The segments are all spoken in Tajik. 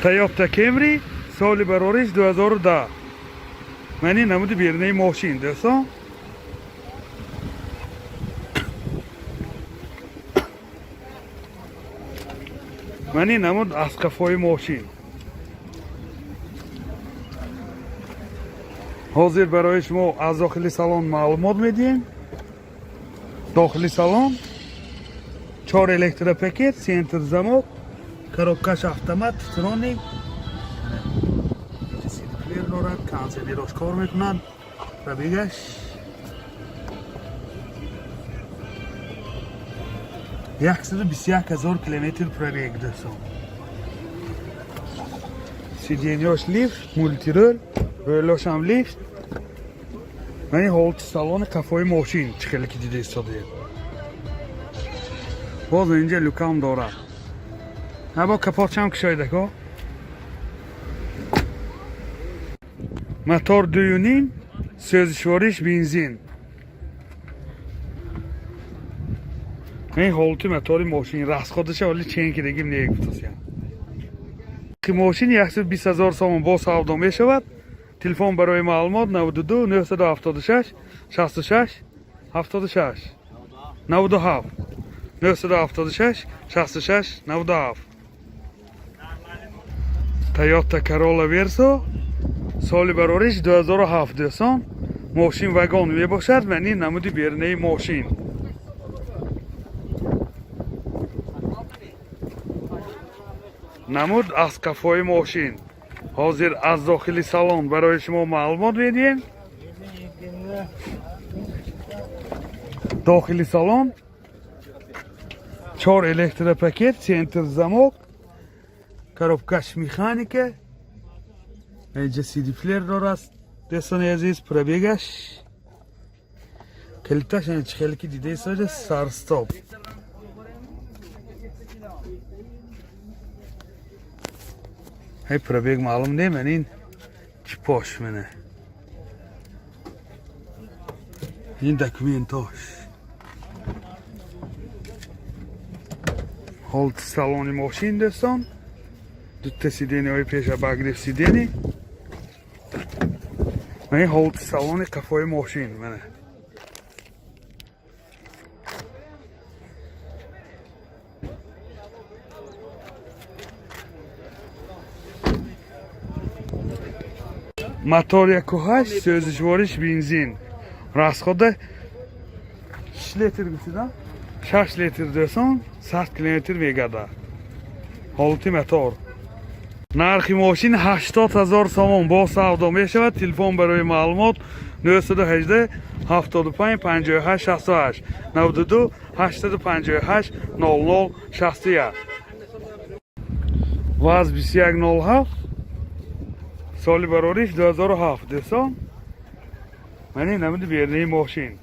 Toyota Camry, соли барориш 2010. Мани намуди берунаи мошин, дӯстон. Мани намуд аз қафои мошин. Ҳозир барои шумо аз дохили салон маълумот медиҳем. Дохили салон чор электропакет, центр замок, коробкаш автомат, троник, CD-плеер дорад, кондиционерош кор мекунад. Пробегаш 121 000 километр пробег, дӯстон. Сиденьёш лифт, мультирул, рӯлошам лифт. Мани ҳолати салони қафои мошин, чӣ хеле ки дида истодаед. Боз инҷа люкам дорад. Ҳабо капотшам кушоидако. Мотор 2,5, сӯзишвориш бензин. Ин ҳолати мотори мошин, расходаша вале чен кидагим не гуфтасям. Мошин 120 ҳазор сомон, бо савдо мешавад. Телефон барои маълумот 92 976 66 76, 97 976 66 97. Toyota Corolla Verso, соли барориш 2007, дӯстон. Мошин вагон мебошад ва ин намуди берунаи мошин. Намуд аз қафои мошин. Ҳозир аз дохили салон барои шумо маълумот медиҳем. Дохили салон чор электропакет, центр замок, коробкаш механика, инҷа CD-плеер дорад, дӯстони азиз. Пробегаш, калиташ чӣ хеле ки дида истода, старт-стоп. Ҳай, пробег маълум не, ман ин чипош мене. Ин документош. Ҳолати салони мошин, дӯстон. Дута сиденьяҳои пеша обогрев сидений. Ман ин ҳолати салони қафои мошин мана. Мотор 1,8, сӯзишвориш бензин. Расхода 6 литр гуфтида? 6 литр, дӯстон, 100 километр мегардад. Ҳолати мотор. Нархи мошин 80 ҳазор сомон, бо савдо мешавад. Телефон барои маълумот 918 75 58 68, 92 858 00 61. ВАЗ 2107, соли барориш 2007, дӯстон. Мани намуди берунаи мошин.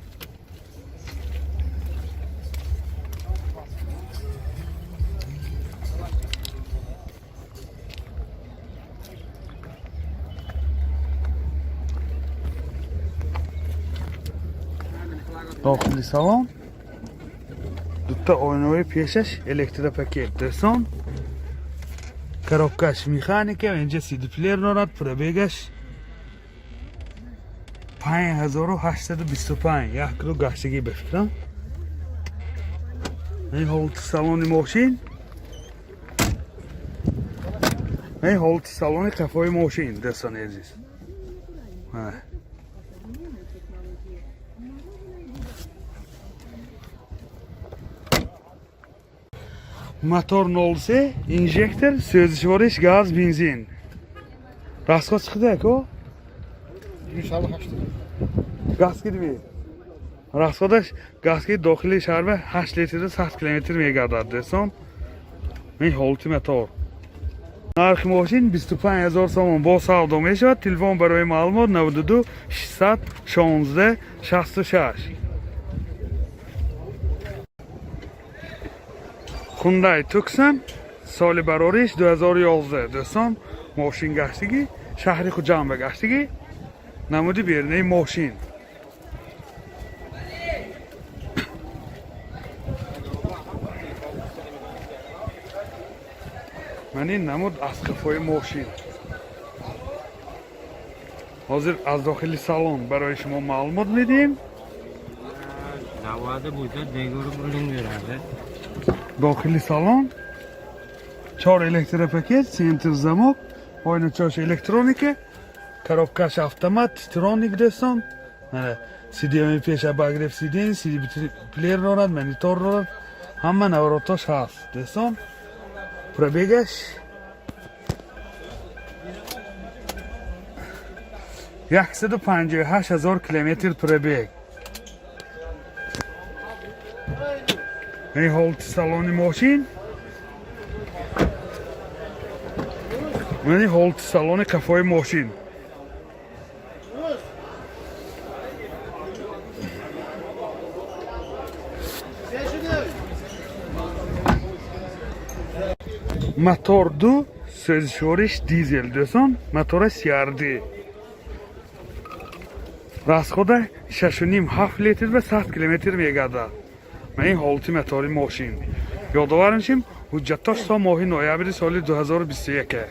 Дохили салон дута ойнаҳои пешаш электропакет, дӯстон. Коробкаш механика, инҷа CD-плеер дорад. Пробегаш 5825, як кило гаштагӣ ба фикрам. Ин ҳолати салони мошин, ин ҳолати салони қафои мошин, дӯстони азиз. Ҳа. Мотор 03, инжектор, сӯзишвориш газ, бензин. Расход чиқди, ако? 158. Газ кидми? Расходаш газки дохили шаҳр 8 литрда 100 километр мегардад, дӯстон. Ин ҳолати мотор. Нархи мошин 25 ҳазор сомон, бо савдо мешавад. Телефон барои маълумот 92 616 66. Hyundai Tucson, соли барориш 2011, дӯстон. Мошин гаштагӣ шаҳри Хуҷанд ба гаштагӣ. Намуди берунаи мошин. Ман ин намуд аз қафои мошин. Ҳозир аз дохили салон барои шумо маълумот медиҳем. Davada bo'lsa, deguri burilib beradi. Дохили салон чор электропакет, центр замок, ойначош электроника, коробка ш автомат, троник, дӯстон. Мана сиденье пеш обогрев сиденье, CD плеер дорад, монитор дорад, ҳама наворотош ҳаст, дӯстон. Пробег аш 158 000 километр пробег. Ин ҳолати салони мошин, мани ҳолати салони қафои мошин. Мотор ду, сӯзишвориш дизел, дӯстон, мотора CRD. Расход а 6,5-7 литр ба 100 километр мегардад. Ман ин ҳолати мотори мошин. Ёдовар мешем, ҳуҷҷатош то моҳи ноябри соли 2021.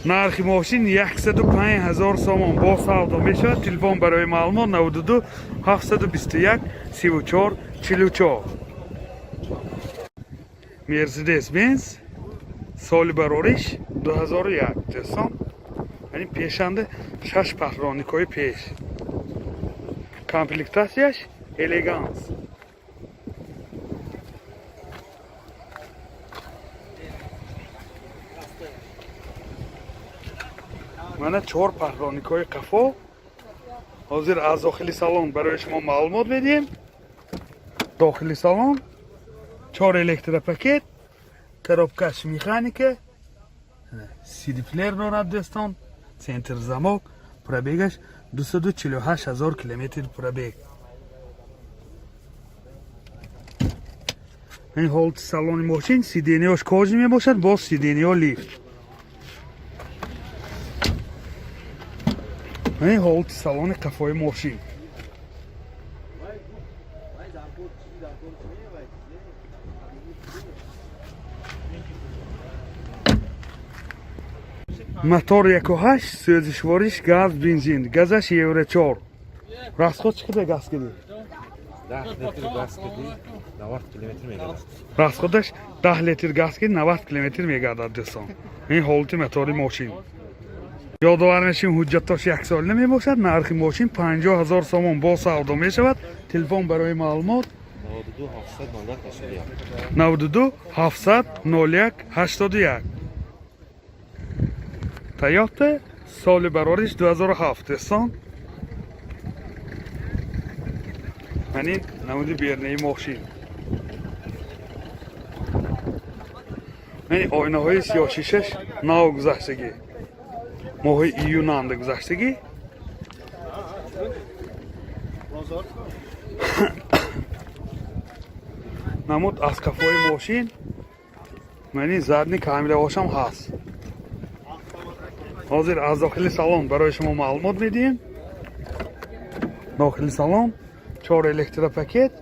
Нархи мошин 105 ҳазор сомон, бо савдо мешавад. Телефон барои маълумот 92 721 34 44. Мерседес Бенз, соли барориш 2001, дӯстон. Яъне пешанда шаш патроник ҳои пеш. Комплектация ш элеганс. Мана чор патроник ҳои қафо. Ҳозир аз дохили салон барои шумо маълумот медиҳем. Дохили салон чор электропакет, коробка ш механика, CD плеер дорад, дӯстон, центр замок, пробег аш 248 ҳазор километр пробег. Ин ҳолати салони мошин, сиденье ш кожа мебошад, боз сиденье лифт. Ин ҳолати салони қафои мошин. Мотор 1,8, сӯзишвориш газ, бензин, газаш евро 4. Расход чӣ қадар газ кидӣ? 10 литр газ киди, 90 километр мегардад. Расход аш 10 литр газ ки 90 километр мегардад, дӯстон. Ин ҳолати мотори мошин. Ёдовар мешем, ҳуҷҷатош яксола мебошад. Нархи мошин 50 ҳазор сомон, бо савдо мешавад. Телефон барои маълумот 92 700 01 81. 92 700 01 81. Тойота, соли барориш 2007, дӯстон. Мани намуди бернаи мошин. Мани оинаҳои сиёҳшишаш нав гузаштагӣ, моҳи июнанда гузаштагӣ. Бозор. Намуд аз қафои мошин. Мани задний камера ҳошам ҳаст. Ҳозир аз дохили салон барои шумо маълумот медиҳем. Дохили салон чор электропакет,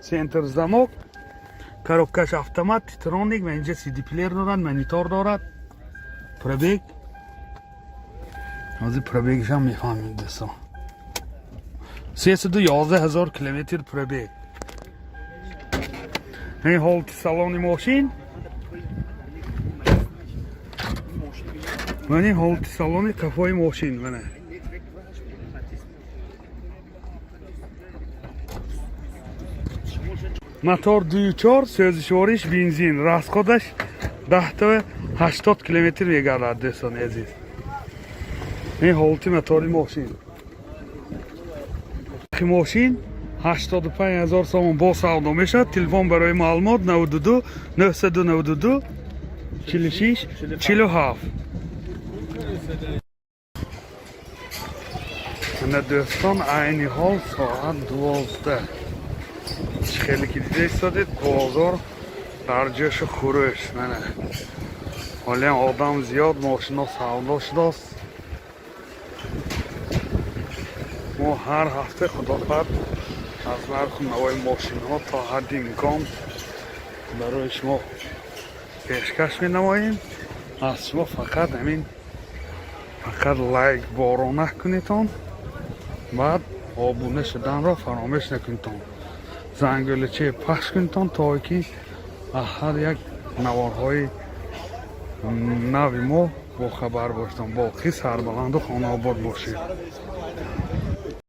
центр замок, коробка ш автомат, троник ва инҷа CD плеер дорад, монитор дорад. Пробег, ҳозир пробег ишам мефаҳмед, дӯстон, 311 ҳазор километр пробег. Ин ҳолати салони мошин, мани ҳолати салони қафои мошин, мана. Мотор 2,4, сӯзишвориш бензин, расход аш 10 та 80 километр мегардад, дӯстони азиз. Ин ҳолати мотори мошин. Мошин 85 ҳазор сомон, бо савдо мешавад. Телефон барои маълумот 92 992 46 47. Ана, дӯстон, айни ҳол соат 12. Чӣ хеле ки дида истодед, бозор дар ҷӯшу хурӯш. Мана, ҳолиам одам зиёд, мошино савдо шудааст. Мо ҳар ҳафта, худо хоҳад, аз нарху навои мошинҳо то ҳадди имкон барои шумо Пешкаш менамоем. Аз шумо фақат ҳамин, фақат лайк борона кунедтон, баъд обуна шуданро фаромӯш накунедтон, зангӯлаче пахш кунедтон, то ки аз ҳар як наворҳои нави мо бохабар бошедон. Боқӣ сарбаланду хонаобод бошед.